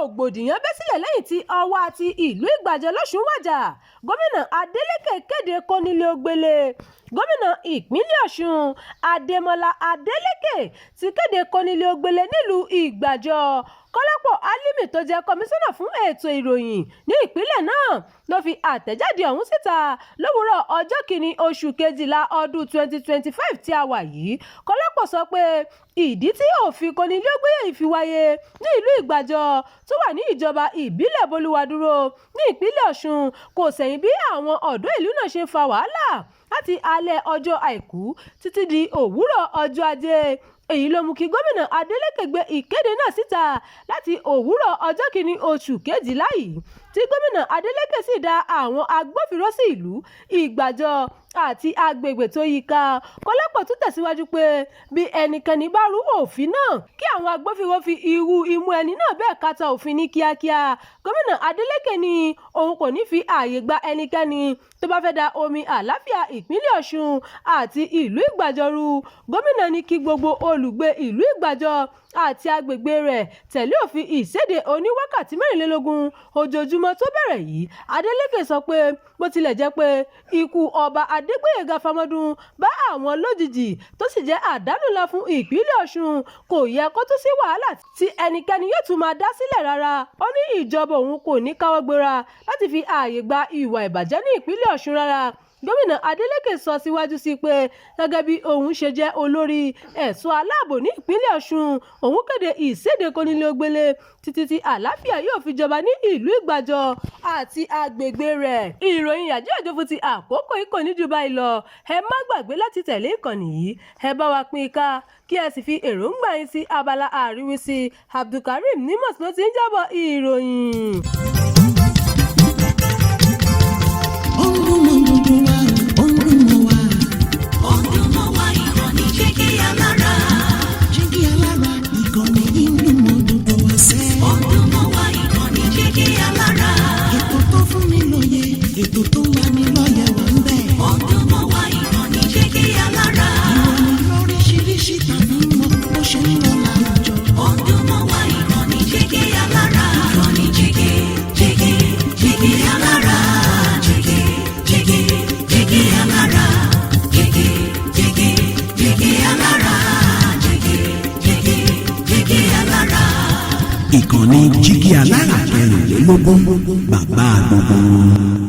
Rògbòdìyàn bẹ́ sílẹ̀ lẹ́yìn tí Ọwá àti ìlú Ìgbàjọ lọ́sùn wájà. Gómìnà Adeleke kéde kónílé-ó-gbélé. Gómìnà ìpínlẹ̀ Ọ̀ṣun Adémọlá Adeleke ti kéde kónílé-ó-gbélé nílùú Ìgbàjọ. Kọ́lápọ̀ Álímì, tó jẹ́ kọmíṣánná fún ètò ìròyìn ní ìpínlẹ̀ náà, ló fi àtẹ̀jáde ọ̀hún síta lówùúrọ̀ ọjọ́ kìíní oṣù kejìlá ọdún 2025 tí a wà yìí. Kọ́lápọ̀ sọ pé ìdí tí òfin kónílé-ó-gbélé yìí fi wáyé ní ìlú Ìgbàjọ tó wà ní ìjọba ìbílẹ̀ Bolúwadúró ní ìpínlẹ̀ Ọ̀ṣun kò sẹ̀yìn bí àwọn ọ̀dọ́ ìlú náà ṣe fa wàhálà láti alẹ́ ọjọ́ Àìkú títí di òwúrọ̀ ọjọ́ Ajé. Èyí ló mú kí Gómìnà Adeleke gbé ìkéde náà síta láti òwúrọ̀ ọjọ́ kìíní oṣù kejìlá yìí, tí Gómìnà Adeleke sì dá àwọn agbófinró sí ìlú Ìgbàjọ àti agbègbè tó yí i ká. Kọ́lápọ̀ tún tẹ̀síwájú pé bí ẹnikẹ́ni bá rú òfin náà, kí àwọn agbófinró fi irú imú ẹni náà bẹ́ẹ̀ kàtà òfin ní kíákíá. Gómìnà Adeleke ní òun kò ní fi ààyè gba ẹnikẹ́ni tó bá fẹ́ da omi àlàáfíà ìpínlẹ̀ Ọ̀ṣun àti ìlú Ìgbàjọ rú. Gómìnà ní kí gbogbo olùgbé ìlú Ìgbàjọ àti agbègbè rẹ̀ tẹ̀lé òfin ìséde oníwákàtí 24 ojoojúmọ́ tó bẹ̀rẹ̀ yìí. Adeleke sọ pé bó tilẹ̀ jẹ́ pé ikú Ọba Adégbóyèga Fámọ́dún bá àwọn lójijì, tó sì jẹ́ àdánù ńlá fún ìpínlẹ̀ Ọ̀ṣun, kò yẹ kó tún sí wàhálà tí ẹnikẹ́ni yóò tún máa dá sílẹ̀ rárá. Ó ní ìjọba òun kò ní káwọ́ gbéra láti fi ààyè gba ìwà ìbàjẹ́ ní ìpínlẹ̀ Ọ̀ṣun rárá. Gómìnà Adeleke sọ síwájú sí i pé gẹ́gẹ́ bí òun ṣe jẹ́ olórí ẹ̀ṣọ́ aláàbò ní ìpínlẹ̀ Ọ̀ṣun, òun kéde ìséde kónílé-ó-gbélé títí tí àlàáfíà yóò fi jọba ní ìlú Ìgbàjọ àti agbègbè rẹ̀. Ìròyìn yàjóyàjó fún ti àkókò yìí kò ní jù báyìí lọ. Ẹ má gbàgbé láti tẹ̀lé ìkànnì yìí, ẹ bá wa pín in ká, kí ẹ sì fi èròǹgbà yín sí abala àríwísí. Abdulkareem Nimos ló ti ń jábọ̀ ìròyìn. Ó ń dún mọ́ gbogbo wa, ó ń dún mọ́ wa. Ó ń dún mọ́ wa, ìkànnì Jígí Alára. Jígí Alára, ìkànnì yìí ń dún mọ́ gbogbo wa sẹ́. Ó ń dún mọ́ wa, ìkànnì Jígí Alára. Ètò tó fún ni lóye, ètò tó ń lani lọ́yẹ̀ wà ń bẹ̀. Ó ń dún mọ́ wa, ìkànnì Jígí Alára. Ìròyìn lóríṣiríṣi tàbí mọ bó ṣe ń lọ láwùjọ. Ó ń dún mọ́ wa, ìkànnì Jígí Alára. Ìkànnì Jígí, Jígí, Jígí Alára. Jígí, Jígí, Jígí Alára. Jígí, Jígí, Jígí Alára. Jígí, Jígí, Jígí Alára. Ìkànnì Jígí Alára 24, bàbá gbogbo wọn.